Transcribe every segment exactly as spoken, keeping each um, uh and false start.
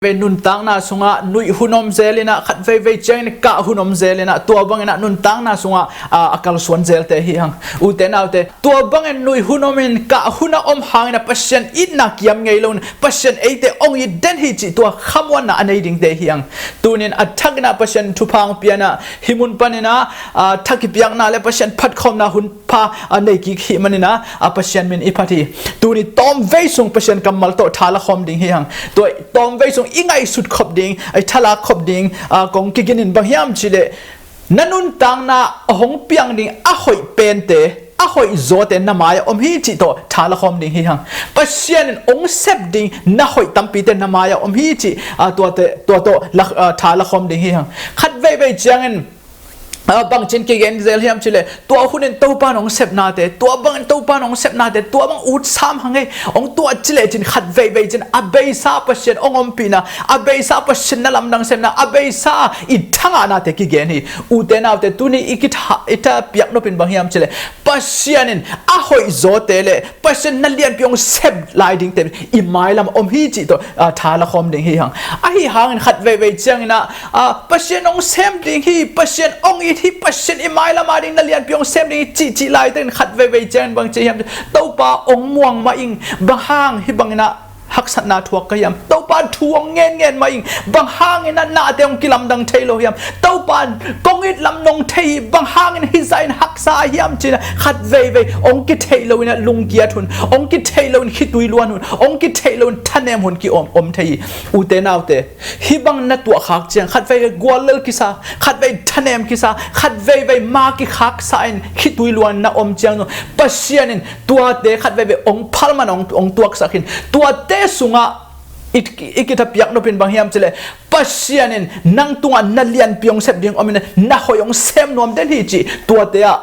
vei nuntakna sungah nuih hun om zel inah, khat veivei ciangin kah hun om zel inah, tua bang inah nuntakna sungah a, a kalsuan zelte hi hang. Ute naute, tua bangin nuih hun om in kah hun a om hang inah Pasian itna kiam ngei lo in Pasian eite ong it den hi cih tua khamuanna a nei dingte hi hang. Tunin a thak inah Pasian thupha ong pia inah hih mun pan inah a, tha kipiakna le Pasian phatkhawmna hun pha a nei kik hih man inah a, Pasian min i phat hi. Tuni tawmvei sung Pasian kammal tawh tha la khawm ding hi hang. Tua tawmvei sung i ngaihsut khop ding, i thalak khop ding a, kong kigin in bang hiam cih leh na nuntakna a hong piang ding a hoih pente, a hoih zawte na mai-ah om hi cih tawh tha la khawm ding hi hang. Pasian in ong sep ding na hoih tampite na mai-ah om hi cih a, tuate, tua tawh la, a, tha la khawm ding hi hang. Khat veivei ciangin a, bangcin kigen zel hiam cih leh tua hunin Topa in ong sepnate, tua bangin Topa in ong sepnate, tua bang ut sam hang ei, ong tuat cih lecin khat veivei cin a beisa Pasian ong ompihna, a beisa Pasian na lamdang sepna, a beisa i thangahnate kigen hi. Ute naute, tuni i kitha, i tha piak nopin bang hiam cih leh Pasian in a hoih zawte le Pasian na lianpi ong sep lai dingte i mailam om hi cih tawh a, tha la khawm ding hi hang. Ahi hangin khat veivei ciang inah a, Pasian ong sem ding hi, Pasian ong it hi, Pasian i mailam a ding na lianpi ong sem ding hi cihcih laitakin khat veivei ciangin bang ci hiam, Topa ong muang mah ing, bang hang hih bang inah haksatna thuak ka hiam? Topa thu ong ngenngen mah ing, bang hang inah nate ong kilamdang thei lo hiam? Topa kong it lam nong thei hi, bang hangin hih zah in haksa hiam ci inah khat veivei ong kitheih lo inah lungkiat hun, ong kitheih lo in khitui luan hun, ong kitheih lo in thanem hun ki om, om thei hi. Ute naute, hih bang na tuahkhak ciang khat veivei guallel kisa, khat vei thanem kisa, khat veivei ma kikhaksa in khitui luan na om ciang zong Pasian in tuate khat veivei ong phalman ong, ong tuaksak hin. Tuate sungah i, i kitha piak nopin bang hiam cih leh Pasian in nang tungah na lianpi ong sep ding om inah na hoih ong sem nuam den hi cih tuate ah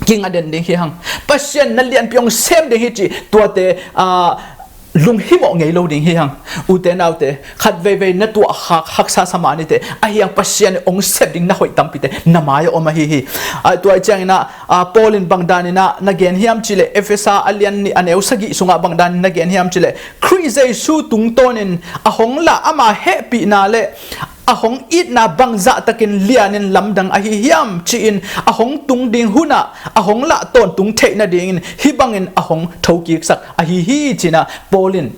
kinga den ding hi hang. Pasian na lianpi ong sem ding hi cih tuate a, lunghimawh ngei lo ding hi hang. Ute naute, khat veivei na tuahkhak haksa sa mah nite, ahi hang Pasian ong sep ding na hoih tampite na mai-ah om ahi hi. A, tua ciang inah a, Paul in bang dan inah na gen hiam cih leh Efesa a lian nih a neu sagih sungah bang dan in na gen hiam cih leh Khrih Jesu tungtawnin a hong lah ama hehpihna le a hong itna bangzahtakin lianin lamdang ahi hiam ci-in a hong tung ding hunah a hong lah tawntung theih nadingin hih bangin a hong thokiksak ahi hi ci inah Paul in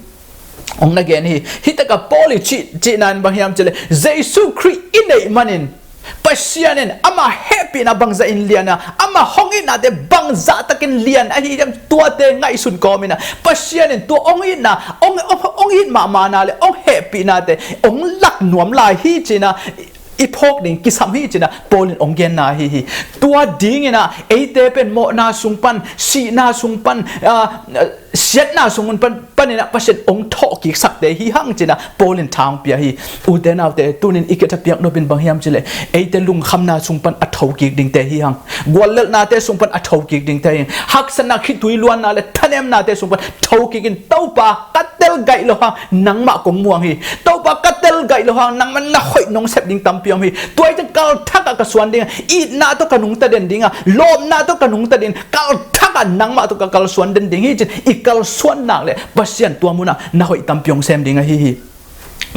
ong na gen hi. Hih takah Paul i cih, cihna in bang hiam cih leh Jesu Khrih i neih manin Pasian in ama hehpihna bangzah in lian a, ama hong itnate bangzahtakin lian ahi hiam tuate ngaihsun kawm inah Pasian in tua ong itna, ong, ong, ong it mahmahna le ong hehpihnate ong lak nuam lai hi ci inah i phawk ding kisam hi ci inah Paul in ong genna ahi hi. Tua ding inah eite pen mawhna sung pan, sihna sung pan, a, siatna sung pan, pan inah Pasian ong thawhkiksakte hi hang ci inah Paul in tha ong pia hi. Ute naute, tunin i kitha piak nopin bang hiam cih leh eite lungkhamna sung pan a thokik dingte hi hang. Guallelhnate sung pan a thokik dingte hi hang. Haksatna, khitui luanna le thanemnate sung pan thokik in. Topa, ka tel gaih lo hang nangmah kong muang hi. Topa, ka tel gaih lo hang nangmah na hoih nong sep ding tampi om hi. Tua hi ciang kal thak ah ka suan ding a, itna tawh ka nungta den ding a, lawpna tawh ka nungta ding, kal thak ah nangmah tawh ka kalsuan den ding hi ci-in i kalsuan nak leh Pasian tua munah na hoih tampi ong sem ding ahi hi.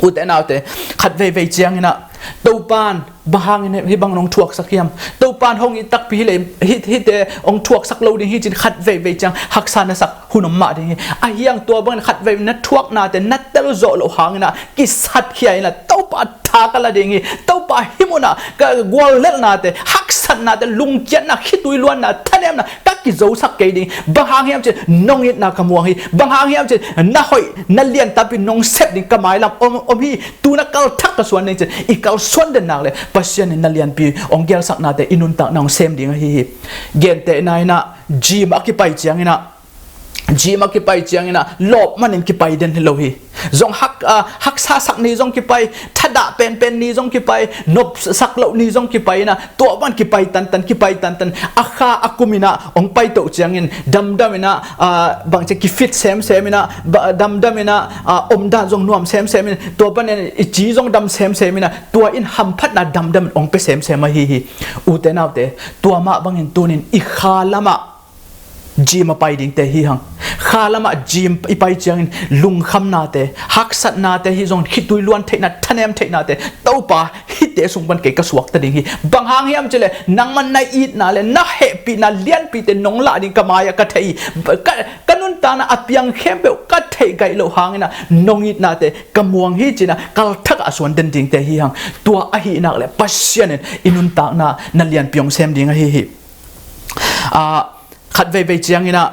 Ute naute, khat veivei ciang inah Topa in bang hangin hih bang nong thuaksak hiam? Topa in hong it takpi hi leh hih, hihte ong thuaksak lo ding hi ci-in khat veivei ciang haksa na sak hun om mah ding hi. Ahi hang tua bangin khat veivei na thuaknate na tel zawh loh hang inah kisatkhia inah Topa tha ka la ding hi. Topa, hih munah ka guallelhnate, haksatnate, lungkiatna, khitui luanna, thanemna ka kizosak kei ding. Bang hang hiam cih leh nong itna ka muang hi. Bang hang hiam cih leh na hoih, na lian tampi nong sep ding ka mailam om, om hi. Tu-in ah kal thak ka suan ding ci-in i kalsuan den nak leh Pasian in na lianpi ong gelsaknate i nuntakna ong sem ding ahi hi. Gentehna in ah gym ah kipai ciangin ah, gym ah kipai ciangin ah lawp manin kipai den hi lo hi. Zong hak, ah, haksa sak ni zong kipai, thadah penpen ni zong kipai, nopsak loh ni zong kipai in ah, tua bang kipai tantan, kipai tantan. A kha a kum in ah ong paito ciangin damdam in ah, ah, bangci kifit semsem in ah, ba, damdam in ah, ah, omdan zong nuam semsem in, tua panin i ci zong dam semsem in ah, tua in hamphatna damdam in ong pia semsem ahi hi. Ute naute, tua mah bangin tunin i kha lamah gym a pai dingte hi hang. Kha lamah gym i pai ciangin lungkhamnate, haksatnate, hi zong khitui luan theihna, thanem theihnate, Topa hihte sung pan kei ka suakta ding hi. Bang hang hiam cileh nangman na itna le na hehpihna lianpite nong lah ding ka mai-ah ka thei hi. Ka, ka nuntakna a piang khempeuh ka theih gaih loh hangin ah nong itnate ka muang hi ci-in ah kalthak ah suan den dingte hi hang. Tua ahih nak leh Pasian in i nuntakna na lianpi hong sem ding ahi hi. Ah, khat veivei ciangin ah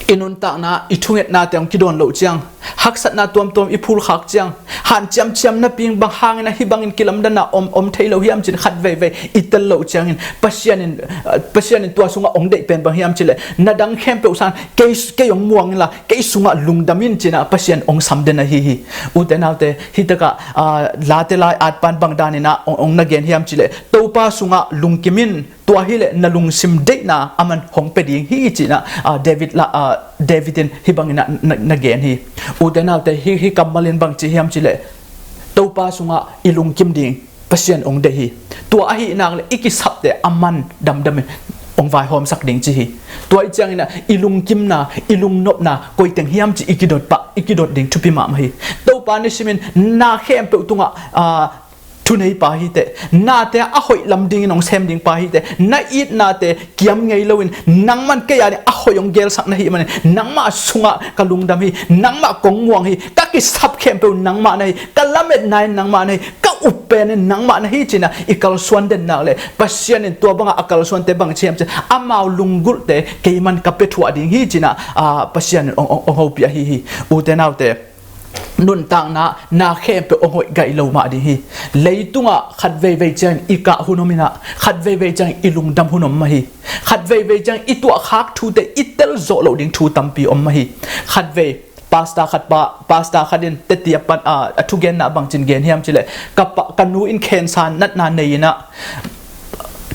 i nuntakna, i thungetnate hong kidawn loh ciang, haksatna tuamtuam i phulkhak ciang, hanciam ciam napi-in bang hangin ah hih bangin kilamdanna om, om thei lo hiam ci-in khat veivei i tel loh ciangin Pasian in, ah, Pasian in tua sungah hong deih pen bang hiam cileh na dang khempeuh sang kei, kei hong muang inla kei sungah lungdam in ci-in ah Pasian hong sam den ahi hi. Ute naute, hih takah, ah, Late lai-at pan bang danin ah hong, hong na gen hiam cileh Topa sungah lungkim in, tua hileh na lungsim deihna aman hong pia ding hi ci-in ah, ah, David la, ah, David in hih bangin ah na, na gen hi. Ute naute, hih, hih kammal in bang ci hiam cileh Topa sungah i lungkim ding Pasian hong deih hi. Tua ahih nak leh i kisapte aman damdamin hong vaihawmsak ding ci hi. Tua ahih ciangin ah i lungkimna, i lungnopna koi teng hiam cih i kidot pah, i kidot ding thupi mahmah hi. Topa nisimin na khempeuh tungah, ah, thuneipa hi teh, nate a hoih lam dingin hong sem dingpa hi teh, na itnate kiam ngei loin nangman kei a ding a hoih hong gelsak na hih manin nangmah sungah ka lungdam hi, nangmah kong muang hi, ka kisap khempeuh nangmah na hi, ka lametna in nangmah na hi, ka uppen in nangmah na hi ci-in ah i kalsuan den nak leh Pasian in tua bangah a kalsuante bang ci hiam cih leh amau lunggulhte keiman ka pia thuah ding hi ci-in ah, ah, Pasian in hong, hong, hong hopih ahi hi. Ute naute, nuntakna na khempeuh hong hoih gaih lo mah ding hi. Leitungah khat veivei ciangin i kah hun om in ah, khat veivei ciangin i lungdam hun om mah hi. Khat veivei ciangin i tuahkhak thute i tel zawh loh ding thu tampi om mah hi. Khat vei pastor khat pa, pastor khat in teti a pan, ah, a thugenna bangci in gen hiam cih leh ka pa, ka nu in cancer natna nei in ah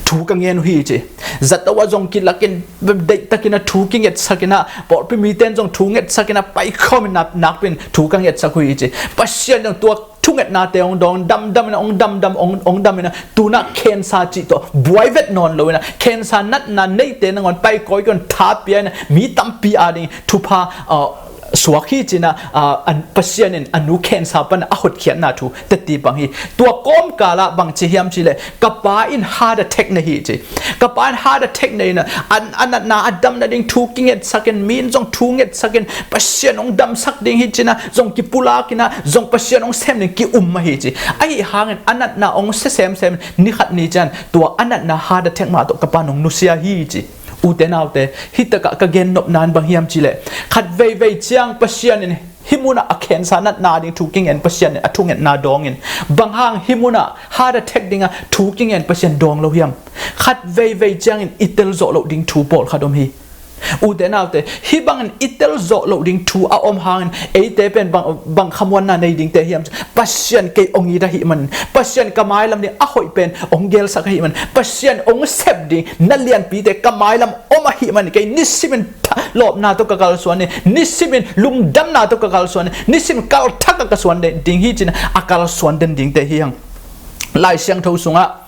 thu ka ngen uh hi ci. Zato ah zong kilakin, deihtakin ah thu kingetsakin ah, pawlpi mite in zong thu ngetsakin ah paikhawmin nak, nakpiin thu ka ngetsak uh hi ci. Pasian in zong tua thungetnate hong dawng, damdamin ah hong damdam, hong, hong damin ah tu-in ah cancer cih tawh buai vet nawn loin ah cancer natna neite nangawn paikawi kawin tha pia in ah mi tampi a ding thupha, ah, suak hi ci-in ah, ah, an, Pasian in a nu cancer pan a hotkhiatna thu teti bang hi. Tua kawmkal ah bangci hiam cih leh ka pa in heart attack nei hi ci. Ka pa in heart attack nei in ah, a, a natna a damna ding thu kingetsakin, mi in zong thu ngetsakin, Pasian hong damsak ding hi ci-in ah zong kipulakin ah, zong Pasian hong sem ding ki-um mah hi ci. Ahi hangin a natna hong sia semsem in ni khat ni ciang tua a natna heart attack mah tawh ka pa in hong nusia hi ci. Ute naute, hih takah ka gennopna in bang hiam cih leh khat veivei ciang Pasian in hih munah a cancer natna ding thu kingen Pasian in a thungetna dawngin, bang hang hih munah heart attack dingah thu kingen Pasian dawng lo hiam? Khat veivei ciangin i tel zawh loh ding thu pawlkhat om hi. Ute naute, hih bangin i tel zawh loh ding thu a om hangin eite pen bang, bang khamuanna nei dingte hiam? Pasian kei hong it ahih manin, Pasian ka mailam ding a hoih pen hong gelsak ahih manin, Pasian hong sep ding na lianpite ka mailam om ahih manin kei nisimin tha-, lawpna tawh ka kalsuan hi, nisimin lungdamna tawh ka kalsuan hi, nisimin kalthak ah ka suan ding hi ci-in a kalsuan den dingte hi hang. Lai Siangtho sungah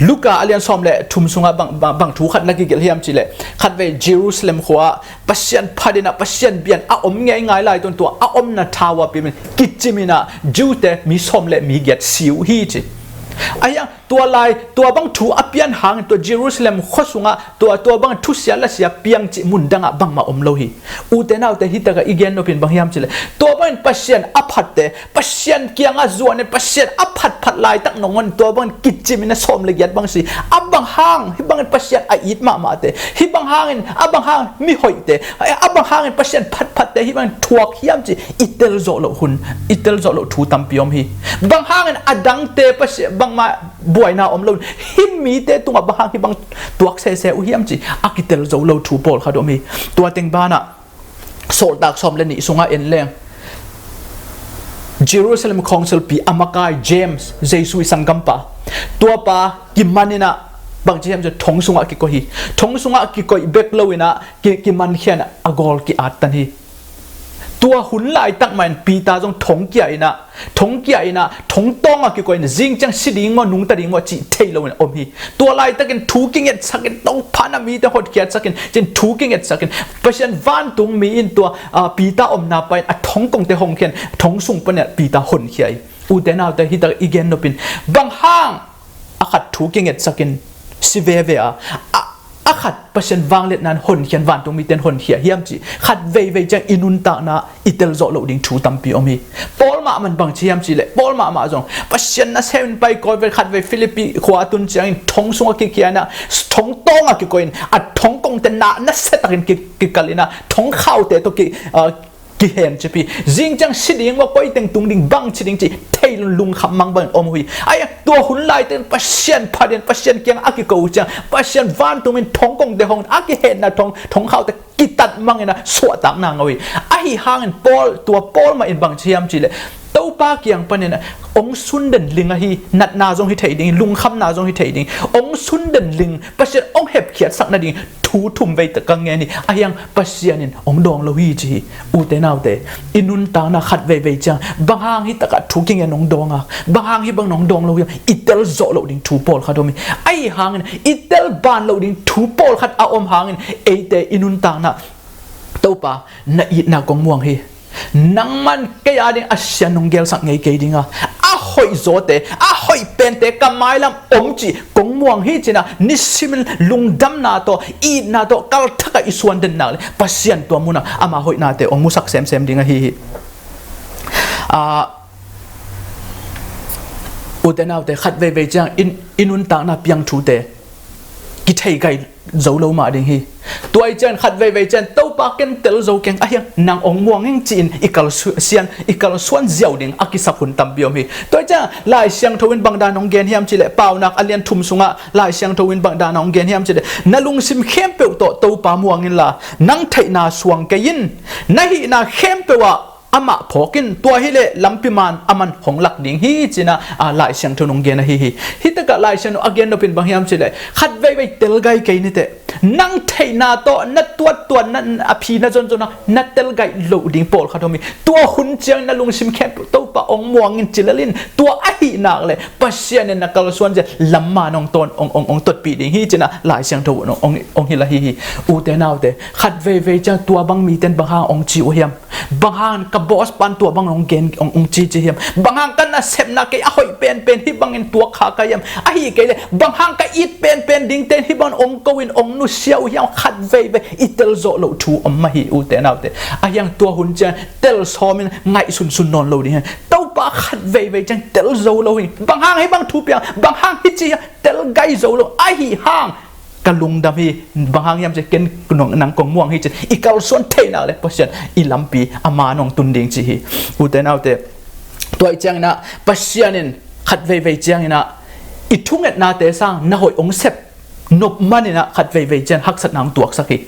Luka a lian sawm le thum sungah bang, bang, bang thu khat na kigelh hiam cih leh khat vei Jerusalem khua-ah Pasian phat in ah Pasian bia in a om ngeingai lai tawh tua a omna thau ah pimin kicim in ah Jew-te mi sawm le mi giat si uh hi ci. Ahi hang tua lai, tua bang thu a pian hangin tua Jerusalem khua sungah tua, tua bang thusia lasia piang cih mun dangah bangmah om lo hi. Ute naute, hih takah i gen nopin bang hiam cih leh tua bangin Pasian a phatte, Pasian kiangah zuanin Pasian a phatphat laitak nangawn tua bangin kicimin a sawm le giat bang si. A bang hang, hih bangin Pasian a it mahmahte, hih bang hangin, a bang hang mihoihte, a bang hangin Pasian phatphatte hih bangin thuak hiam cih i tel zawh loh hun, i tel zawh loh thu tampi om hi. Bang hangin a dangte Pasian bangmah buaina om lo, hih mite tungah bang hang hih bang tuak sese uh hiam cih a kitel zo lo thu pawlkhat om hi. Tua teng banah Sawltak sawm le nih sungah en leng Jerusalem khawngsilpi a makai James, Jesu i sanggampa, tuapa kiman in ah bangci hiam cih thong sungah kikoih hi. Thong sungah kikoih bek lo in ah ki, kimankhia in ah a gawl ki-attan hi. Tua hun laitak mah in Peter zong thongkia in ah, thongkia in ah, thongtawng ah kikoih in, zing ciang si ding maw, nungta ding maw cih thei lo in om hi. Tua laitakin thu kingetsak in, Topa na mite hotkhiatsak in, ci-in thu kingetsak in, Pasian vantung mi in tua, ah, Peter omna pan a thongkongte hongkhia in, thong sung panin ah Peter honkhia hi. Ute naute, hi tak i gen nop in, bang hang a khat thu kingetsak in si veve a, a, a khat Pasian vangliatna in honkhia in, vantung mite in honkhia hiam cih khat veivei ciang i nuntakna i tel zawh loh ding thu tampi om hi. Paul mahmah in bang ci hiam cih leh, Paul mahmah zong Pasian nasem in pai kawikawi, khat vei Philippi khua a tun ciangin thong sung a kikhia in ah, thongtawng ah kikoih in, a thongkongte na, nasia takin ki, kikal in ah, thongkhaute tawh ki, ah, kihen cipi. Zing ciang si ding maw, koi teng tung ding, bang ci ding cih thei lo in, lungkham mang bangin om uh hi. Ahi hang tua hun laitakin Pasian phat in, Pasian kiang a kiko uh ciang, Pasian vantung in thongkongte hong, a kihenna thong, thongkhaute kitat mang in ah suahtakna ngah uh hi. Ahi hangin Paul, tua Paul mah in bang ci hiam cih leh, Topa kiang panin ah ong sundon ling ahi, natna zong hi thei ding, lungkhamna zong hi thei ding, ong sundon ling, Pasian ong hepkhiatsak nading thu thum vei tak ka ngen hi. Ahi hang Pasian in ong dawng lo hi ci hi. Ute naute, i nuntakna khat veivei ciang, bang hang hi takah thu kingen ong dawng a, bang hang hi bang in ong dawng lo hiam, i tel zawh loh ding thu pawlkhat om hi. Ahi hangin i tel ban loh ding thu pawlkhat a om hangin eite i nuntakna, Topa, na itna kong muang hi. Nangman kei a ding a sia nong gelsak ngei kei ding a, a hoih zawte, a hoih pente ka mailam om cih kong muang hi ci-in ah, nisimin lungdamna tawh, itna tawh, kalthak ah i suan den nak leh, Pasian tua munah ama hoihnate ong musak semsem ding ahi hi. Ah, ute naute, khat veivei ciang i, i nuntakna piang thute kithei gai zo lo mah ding hi. Tua ahih ciang khat veivei ciang, Topa, ken tel zo keng, ahi hang nang ong muang ing ci-in i kalsu-, sian, i kalsuan ziau ding a kisak hun tampi om hi. Tua ahih ciang Lai Siangtho in bang dan ong gen hiam cih leh, Paunak a lian thum sungah Lai Siangtho in bang dan ong gen hiam cih leh, na lungsim khempeuh tawh Topa muang inla, nang theihna suang kei in, na hihna khempeuh ah amah phawk in, tua hi leh lampi man aman hong lak ding hi ci-in ah, ah, Lai Siangtho in ong gen ahi hi. Hi takah Lai Siangtho a gen nop in bang hiam cih leh, khat veivei tel gai kei ni teh. Nang theihna tawh, na tuattuatna, a phi na zonzon a, na tel gai loh ding pawlkhat om hi. Tua hun ciang na lungsim khempeuh Topa ong muang in ci lel in, tua ahih nak leh Pasian in na kalsuan zia lam man ong tawn, ong, ong, ong totpih ding hi ci-in ah Lai Siangtho in ong, ong, ong hilh ahi hi. Ute naute, khat veivei ciang tua bang mite in bang hang ong ci uh hiam? Bang hang ka boss pan tua bang ong gen, ong, ong ci ci hiam? Bang hang ka nasepna kei a hoih penpen hih bangin tuak kha ka hiam? Ahi kei leh bang hang ka it penpen dingte in hih bangin ong ko in ong nusia uh hiam? Khat veivei i tel zawh loh thu om mah hi, ute naute. Ahi hang tua hun ciang tel sawm in ngaihsunsun nawn lo ding hi. Topa, khat veivei ciang tel zo lo hi. Bang hang hih bang thu piang, bang hang hih ci hiam? Tel gai zo lo. Ahi hang ka lungdam hi, bang hang hiam cih leh ken nong, nang kong muang hi ci-in i kalsuan theih nak leh Pasian i lampi a man ong tun ding ci hi. Ute naute, tua ahih ciangin ah Pasian in khat veivei ciangin ah i thungetnate sang na hoih ong sep nop manin ah khat veivei ciang haksatna ong tuaksak hi.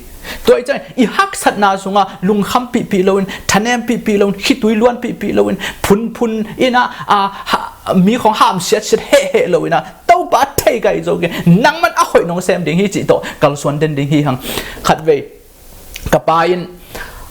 Tua ahih ciangin i haksatna sungah lungkham pihpih lo in, thanem pihpih lo in, khitui luan pihpih lo in, phunphun in ah, a, ha, mi khong hamsiatsiat hehheh lo in ah, Topa, thei gai zo keng, nangman a hoih nong sem ding hi cih tawh kalsuan den ding hi hang. Khat vei ka pa in,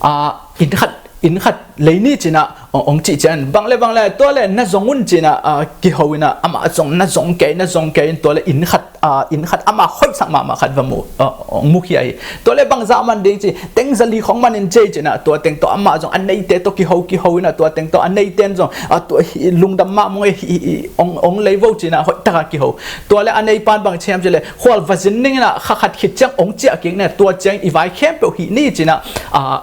ah, inn khat, inn khat lei ni ci-in ah ong, ong cih ciang, bang le bang le, tua leh na zong un ci-in ah, ah, kiho in ah, amah zong, na zong kei, na zong kei in, tua leh inn khat, ah, inn khat amah hoihsak mahmah khat va mu, ah, ong mukhia hi. Tua leh bangzah man ding ci, teng zali khong man in ci-in ah, tua teng tawh amah zong a neite tawh kiho, kiho in ah, tua teng tawh a neite in zong, ah, tua hi, lungdam mah mong e, hi, hi, ong, ong lei vo ci-in ah hoihtak a kiho. Tua leh a neipa in bang ci hiam cih leh, khual va zin ning in ah, kha khat khit ciang ong ciah kik ni, tua ciang i vai khempeuh hih ni ci-in ah, ah,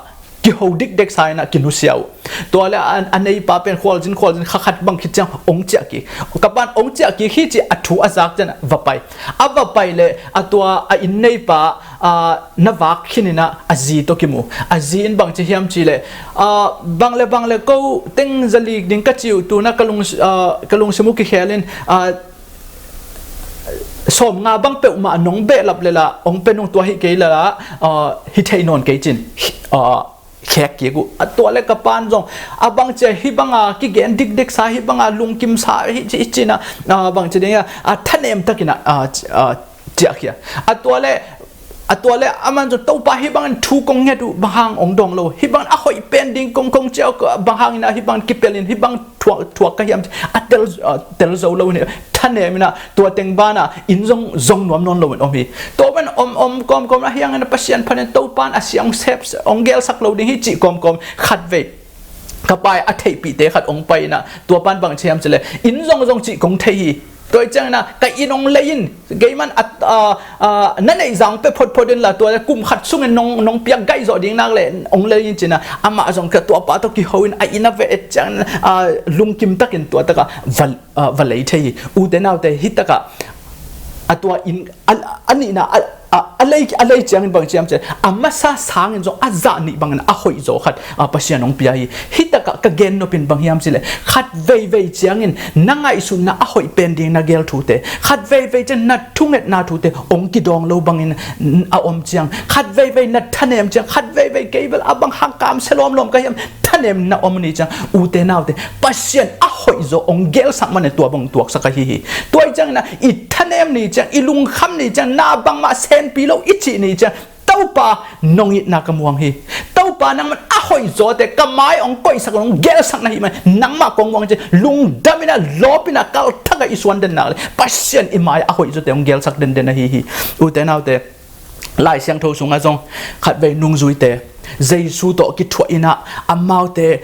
kiho dikdek sa in ah kinusia uh. Tua leh a, a neipa pen khual zin, khual zin, kha khat bang khit ciang ong ciah kik. Ka pa in ong ciah kik hi ci-in a thu a zak ciang va pai. A va pai leh a tua a inn neipa, ah, na vak khin in ah a zi tawh kimu. A zi in bang ci hiam cih leh, ah, bang le bang le, ko teng zali ding ka ci uh, tu-in ah ka lung, ah, ka lungsim uh kikhel in, ah, sawmnga bang peuhmah nong behlap lel a, ong pe nung, tua hi kei lel a, ah, hi thei nawn kei ci-in, ah, khek kik uh. A tua leh ka pa in zong, a bang ci a, hih bang a kigen dikdek sa, hih bang a lungkim sa hi ci, hi ci-in ah, ah, bang ci ding a, ah, thanem takin ah, ah, ci, ah, ciahkhia. A tua leh A tua le aman zong Topa hih bangin thu kong nget uh bang hang ong dawng lo, hih bangin a hoih pen ding kong kong ciau bang hangin ah hih bangin kipelin hih bang thuak, thuak ka hiam ci a tel, a tel zo lo in thanem in ah tua teng ban ah inn zong zong nuam nawn lo in om hi. Tua ban om om kawmkawm ah hiangin ah Pasian phanin Topa in a sia ong sep ong gelsak lo ding hi cih kawmkawm khat vei ka pa in a theihpihte khat ong pai in ah tua pan bang ci hiam ci le inn zong zong cih kong thei hi. Tua hi ciangin ah ka inn ong lei in keiman a, a, a, na neih zang pia photphot in la tua le kum khat sungin nong, nong piak gai zawh ding nak le ong lei in ci in ah amah zong ka tua pa tawh kiho in a inn a ve et ciangin ah lungkim takin tua takah va, a, va lei thei hi. Ute naute, hih takah a tua inn a, a nihna a, a, a lei, a lei ciangin bang ci hiam ci le a masa sangin zong a zah nih bangin a hoih zaw khat a Pasian ong pia hi. Hih takah ka gen nopin bang hiam ci le khat veivei ciangin na ngaihsutna a hoih pen ding na gel thute, khat veivei ciang na thungetna thute ong kidawng lo bangin a om ciang, khat veivei na thanem ciang, khat veivei kei bel a bang hang kamsia lawmlawm ka hiam thanem na om ni ciang, ute naute, Pasian a hoih zaw ong gelsak man e tua bang tuaksak ahi hi. Tua hi ciangin ah i thanem ni ciang, i lungkham ni ciang, na bangmah senpi lo i cih ni ciang, Topa, nong itna ka muang hi. Topa, nangman a hoih zawte ka mai ong koihsak, ong gelsak na hih man nangmah kong muang hi ci lungdam in ah lawp in ah kalthak ah i suan den nak le Pasian i mai a hoih zawte ong gelsak denden ahi hi. Ute naute, Lai Siangtho sungah zong khat vei nungzuite Jesu tawh kithuah in ah amaute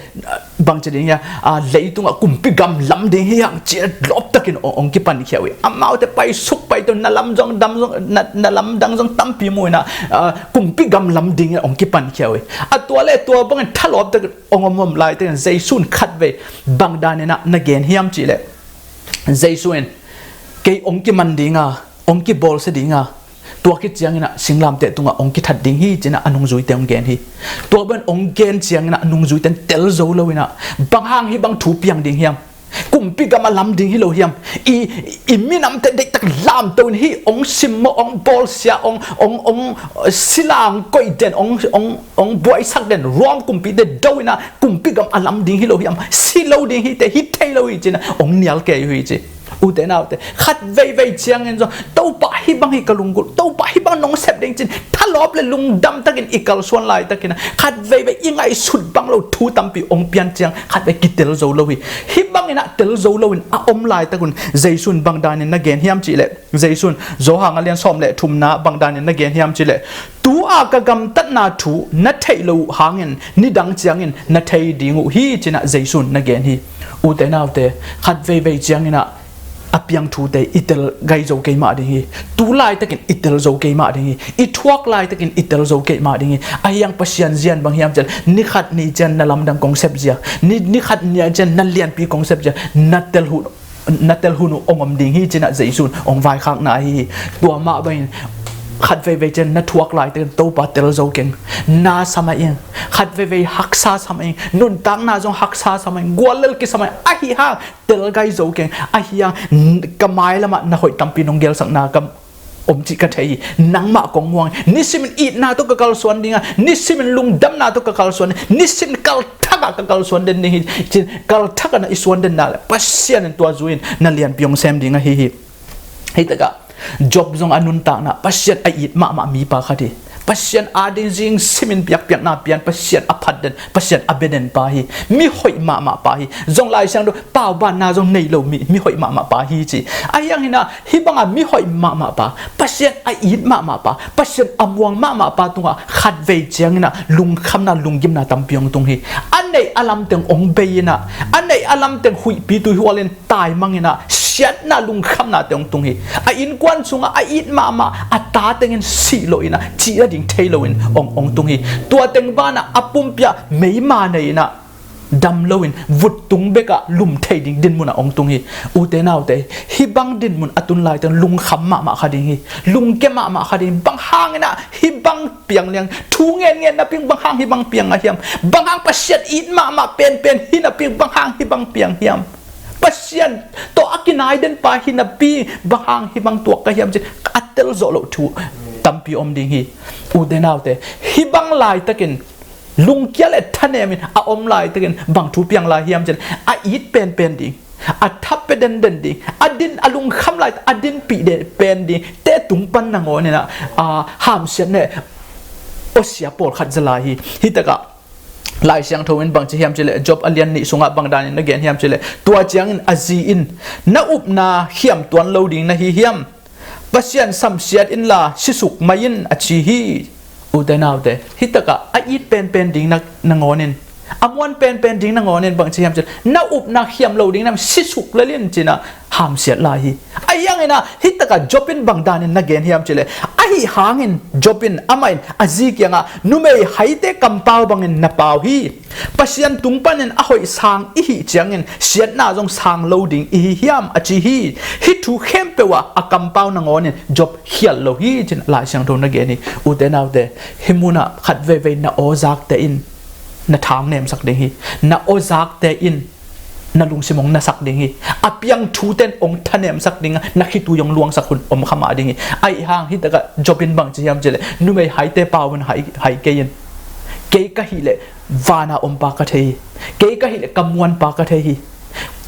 bang ci ding hiam, a, leitungah kumpi gam lam ding hi hang ci a lawp takin ong, ong kipankhia uh hi. Amaute paisuk paito na lam zong dam zong na, na lamdang zong tampi mu in ah, a, kumpi gam lam dingin ong kipankhia uh hi. A tua le tua bangin thalawp takin ong om om lai takin Jesu in khat vei bang danin ah na gen hiam ci le Jesu in kei ong kiman ding a, ong kibawlsia ding a, tua khit ciangin ah singlamteh tungah ong kithat ding hi ci in ah a nungzuite ong gen hi. Tua ban ong gen ciangin ah nungzuite in tel zo lo in ah bang hang hih bang thu piang ding hiam? Kumpi gam a lam ding hi lo hiam? I, i minamte deihtak lamto in hih ong simmawh, ong bawlsia, ong, ong, ong, eh, sila ong koih den, ong, ong, ong buaisak den Rom kumpite do in ah kumpi gam a lam ding hi lo hiam? Si lo ding hi te, hi thei lo hi ci in ah ong nial kei uh hi ci. Ute naute, khat veivei ciangin zong Topa hih bang hi ka lunggulh, Topa hih bang nong sep ding ci in thalawp le lungdam takin i kalsuan lai takin ah khat veivei i ngaihsut bang lo thu tampi ong pian ciang khat vei kitel zo lo hi. Hih bangin ah tel zo lo in a om lai takun Jesu in bang danin na gen hiam ci le Jesu in Johan a lian sawm le thumna bang danin na gen hiam ci le tu a ka gamtatna thu na theih lo uh hangin nidang ciangin na thei ding uh hi ci in ah Jesu in na gen hi. Ute naute, khat veivei ciangin ah a piang thute i tel gai zo keimah ding hi. Tu laitakin i tel zo keimah ding hi. I thuak laitakin i tel zo keimah ding hi. Ahi hang Pasian zia in bang hiam ci le ni khat ni ciang na lamdang kong sep zia, ni, ni khat ni ciang na lianpi kong sep zia, na tel hun, na tel hun uh ong om ding hi ci in ah Jesu in ong vaikhakna ahi hi. Tua mah bangin khat veivei ciang na thuak laitakin Topa tel zo keng. Na sa mah ing, khat veivei haksa sa mah ing, nuntakna zong haksa sa mah ing, guallel kisa mah ing, ahi hang tel gai zo keng. Ahi hang ka mailamah na hoih tampi nong gelsakna ka om cih ka thei hi. Nangmah kong muang hi. Nisimin itna tawh ka kalsuan ding a, nisimin lungdamna tawh ka kalsuan ding, nisimin kalthak ah ka kalsuan den ding hi ci in kalthak ah na i suan den nak le Pasian in tua zui in na lianpi ong sem ding ahi hi. Hih takah Job zong a nuntakna Pasian a it mahmah mipa khat hi. Pasian ading zing simin biakpiakna pian Pasian a phat den, Pasian a bia den pa hi. Mi hoih mahmah pa hi. Zong Lai Siangtho paubanna zong nei lo mi, mi hoih mahmah pa hi ci. Ahi hang hi in ah hih banga mi hoih mahmah pa, Pasian a it mahmah pa, Pasian a muang mahmah pa tungah khat vei ciangin ah lungkhamna lunggimna tampi ong tung hi. A neih a lamteng ong bei in ah, a neih a lamteng huihpi tuihual in taimang in ah siatna lungkhamnate ong tung hi. A innkuan sungah a it mahmah a ta tengin sih lo in ah cih a ding thei lo in ong, ong tung hi. Tua teng banah a pumpi ah meima nei in ah dam lo in vut tung bekah lum thei ding dinmun ah ong tung hi. Ute naute, hih bang dinmun a tun laitakin lungkham mahmah kha ding hi. Lungkia mahmah kha ding hi. Bang hangin ah hih bang piang liang, thu ngen ngen napi bang hang hih bang piang a hiam? Bang hang Pasian it mahmah penpen hi napi bang hang hih bang piang hiam? Pasian tawh a kinai den pa hi napi bang hang hih bang tuak ka hiam ci in a tel zawh loh thu tampi om ding hi. Ute naute, hih bang laitakin lungkia le thanemin a om laitakin bang thu piang lai hiam ci in a it penpen ding, a thap pia denden ding, a din, a lungkham lai a dinpih den pen ding te tung pan nangawn in ah, a, hamsiat ne awsia pawlkhat za lai hi. Hi takah Lai Siangtho in bangci hiam cileh, Job a lian nih sungah bang danin na gen hiam cileh, tua ciangin a zi in, "Na upna khiam tuan lo ding na hi hiam? Pasian samsiat inla sisuk mai in," a ci hi. Ute naute, hi takah a it penpen ding na, nangawnin, a muan penpen ding nangawnin bangci hiam cileh, "Na upna khiam lo ding na, sisuk lel in," ci-in ah hamsiat lai hi. Ahi hangin ah hi takah Job in bang danin na gen hiam cileh, ahi hangin Job in amah in a zi kiangah, "Numei haite kampau bangin na pau hi. Pasian tung panin a hoih sang i hih ciangin siatna zong sang lo ding i hi hiam?" a ci hi. Hih thu khempeuh ah a kampau nangawnin Job khial lo hi, ci-in Lai Siangtho na gen hi. Ute naute, hih munah khat veivei na aw zakte in na thang nemsak ding hi. Na aw zakte in na lungsim hong nasak ding hi. A piang thute in hong thanemsak ding a, na khitui hong luangsak hun om kha mah ding hi. Ahi hang hi takah Job in bangci hiam cileh, "Numei haite pau in hai, hai kei in. Kei ka hih leh vana om pa ka thei hi. Kei ka hih leh ka muan pa ka thei hi.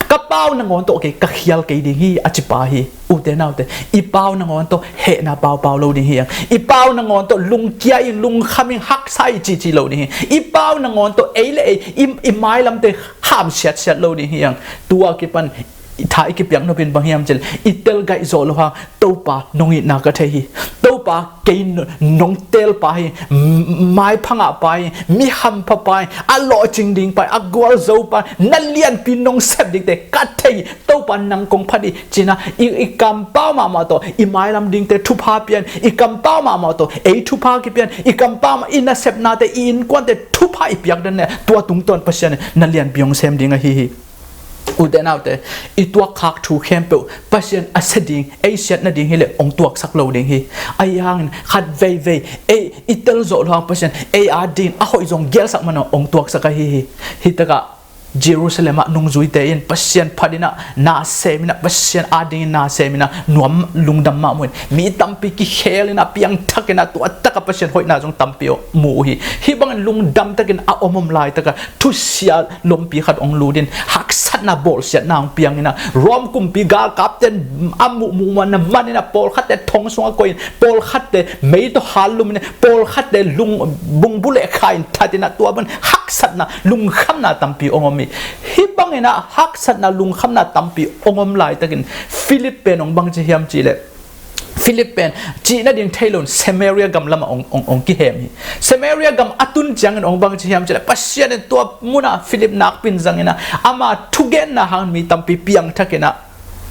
Ka pau nangawn tawh kei ka khial kei ding hi," a ci pa hi. Ute naute, i pau nangawn tawh hehna paupau lo ding hi hang. I pau nangawn tawh lungkia in, lungkham in, haksa in cici lo ding hi. I pau nangawn tawh ei le ei, i, i mailamte hamsiatsiat lo ding hi hang. Tua kipan tha i kipiak nopin bang hiam cileh, i tel gaih zawh loh hang, "Topa nong itna ka thei hi. Topa kei n-, nong teel pa hi, m-, maipha ngah pa hi, mi hampha pa hi, a lawhcing ding pa hi, a gualzo pa hi, na lianpi nong sep dingte ka thei hi. Topa nang kong phat hi," ci-in ah i, i kampau mahmah tawh i mailam dingte thupha pia in, i kampau mahmah tawh ei thupha kipia in, i kampau mah, i nasepnate, i innkuante thupha i piak den leh, tua tungtawn Pasian in na lianpi hong sem ding ahi hi. Ute naute, i tuakkhak thu khempeuh Pasian a sia ding, ei siat nading hileh hong tuaksak lo ding hi. Ahi hangin khat veivei ei i tel zawh loh hang Pasian ei adingin a hoih zong gelsak man hong tuaksak ahi hi. Hi takah Jerusalem ah nungzuite in Pasian phat in ah, na sem in ah, Pasian adingin na sem in ah, nuam lungdam mahmah in, mi tampi kikhel in ah, piangthak in ah, tua takah Pasian hoihna zong tampi mu uh hi. Hih bangin lungdam takin a om om laitakah thusia lompi khat hong lut in, haksatna bawlsiatna hong piang in ah, Rom kumpi galkapte in a muhmuh man na man in ah, pawlkhatte thong sungah koih in, pawlkhatte mei tawh hallum in ah, pawlkhatte lung, bungbu leh kha in that in ah, tua bang haksatna, lungkhamna tampi hong om hi. Hih bangin ah haksatna, lungkhamna tampi hong om laitakin Philip pen hong bangci hiam cihleh, Philip pen cih nading thei loin Samaria gam lamah hong, hong, hong kihem hi. Samaria gam a tun ciangin hong bangci hiam cihleh, Pasian in tua munah Philip nakpi in zang in ah, ama thugenna hangin mi tampi piangthak in ah,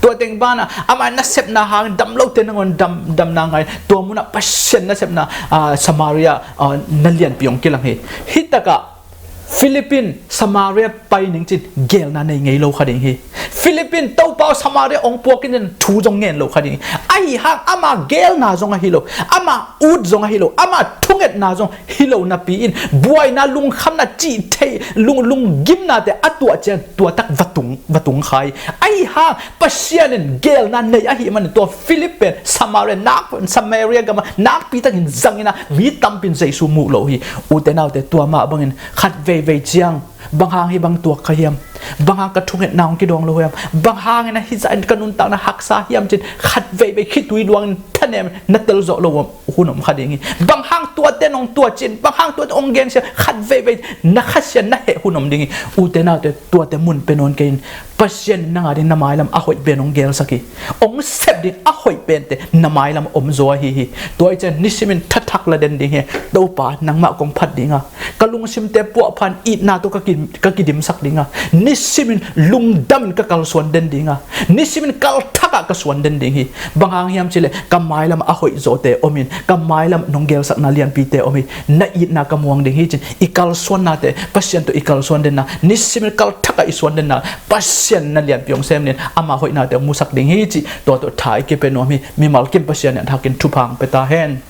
tua teng banah ama nasepna hangin dam lote nangawn dam, damna ngah in, tua munah Pasian nasepna, ah, Samaria, ah, na lianpi hong kilang hi. Hi takah Philip in Samaria pai ning cin gelna nei ngei lo kha ding hi. Philip in Topa aw, Samaria hong puak in, cin thu zong ngen lo kha ding hi. Ahi hang ama gelna zong ahi lo, ama ut zong ahi lo, ama thungetna zong hi lo napi in, buaina, lungkhamna, cih thei, lung, lunggimnate a tuah ciang tua tak va tung, va tung kha hi. Ahi hang Pasian in gelna nei ahih manin tua Philip pen Samaria nak, Samaria gam ah nakpi takin zang in ah, mi tampi in Jesu mu lo hi. Ute naute, tua mah bangin khat veivei ciang, bang hang hih bang tuak kha hiam? Bang hang ka thungetna hong kidawng lo hiam? Bang hangin ah hih zah in ka nuntakna haksa hiam cin khat veivei khitui luangin thanem na tel zawh lo hun om kha ding hi. Bang hang tuate nong tua cin, bang hang tuate hong gensia, khat veivei na khasia na heh hun om ding hi. Ute naute, tuate mun pia nawn kei in. Pasian in nang ading na mailam a hoih pen hong gelsak hi. Hong sep ding a hoih pente na mailam om zaw ahi hi. Tua hi ciang nisimin thathak la den ding hi. Topa, nangmah kong phat ding a, ka lungsimte puahpha in itna tawh ka ki, ka kidimsak ding a, nisimin lungdamin ka kalsuan den ding a, nisimin kalthak ah ka suan den ding hi. Bang hang hiam cihleh, ka mailam a hoih zawte om in, ka mailam nong gelsakna lianpite om hi. Na itna ka muang ding hi cin i kalsuannate, Pasian tawh i kalsuan denna, nisimin kalthak ah i suan denna, Pasian na lianpi hong sem nin, ama hoihnate hong musak ding hi cih tua tawh tha i kipia nuam hi. Mimal kim Pasian in a thakin thupha hong pia ta hen.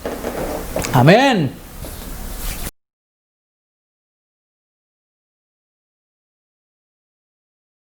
Amen.